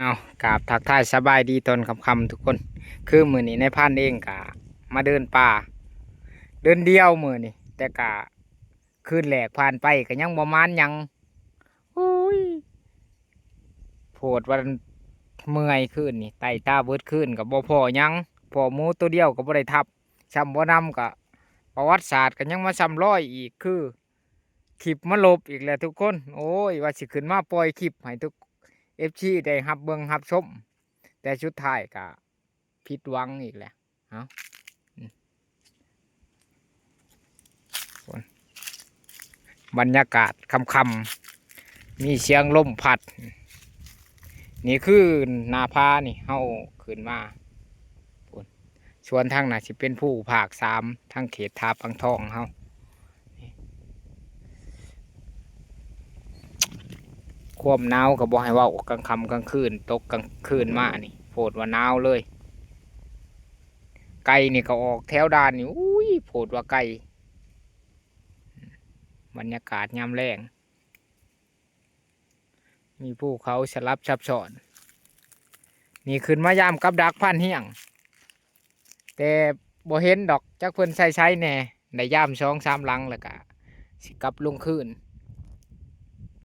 ເອົາ ກາບທັກທາຍສະບາຍດີຕອນຄ່ຳໆທຸກຄົນ. ຄືມື້ນີ້ນາຍພັນເອງກະມາເດີນປ່າ ເດີນດຽວມື້ນີ້ ແຕ່ກະຄືນແລກຜ່ານໄປກະຍັງບໍ່ໝານຫຍັງ. ໂອ້ຍ ໂພດວ່າເມື່ອຍຄືນນີ້ ໄຕ່ຕາເບິດຄືນກະບໍ່ພໍຫຍັງ ພໍ້ໝູໂຕດຽວກະບໍ່ໄດ້ທັບ ຊ້ຳບໍ່ນຳກະປະຫວັດສາດກະຍັງມາຊ້ຳລອຍອີກ ຄື ຄລິບມາລົບອີກແລ້ວທຸກຄົນ. ໂອ້ຍ ວ່າຊິຂຶ້ນມາປ່ອຍຄລິບໃຫ້ທຸກ ເອັຟຊີ ໄດ້ຮັບເບິ່ງຮັບຊົມ ແຕ່ສຸດທ້າຍກະຜິດຫວັງອີກແລ້ວ. ເອົາ ບັນຍາກາດຄ່ຳໆ ມີສຽງລົມພັດ. ນີ້ຄືໜ້າຜານີ້ ເຮົາຂຶ້ນມາ ສ່ວນທາງນັ້ນຊິເປັນພູພາກສາມ ທາງເຂດທ່າປາງທອງເຮົາ. ຄວາມໜາວກໍບໍ່ໃຫ້ເວົ້າ ກາງຄ່ຳກາງຄືນ ຕົກກາງຄືນມານີ້ ໂພດວ່າໜາວເລີຍ. ໄກ່ນີ້ກໍອອກແຖວດ່ານນີ້ ອຸ້ຍ ໂພດວ່າໄກ່. ບັນຍາກາດຍາມແລງ ມີພູເຂົາສະຫຼັບຊັບຊ້ອນ. ນີ້ຂຶ້ນມາຍາມກັບດັກພັນຮຽງ ແຕ່ບໍ່ເຫັນດອກ ຈັກເພິ່ນໃສ່ໃສແດ່. ໄດ້ຍາມສອງສາມຫຼັງ ແລ້ວກະຊິກັບລົງຄືນ.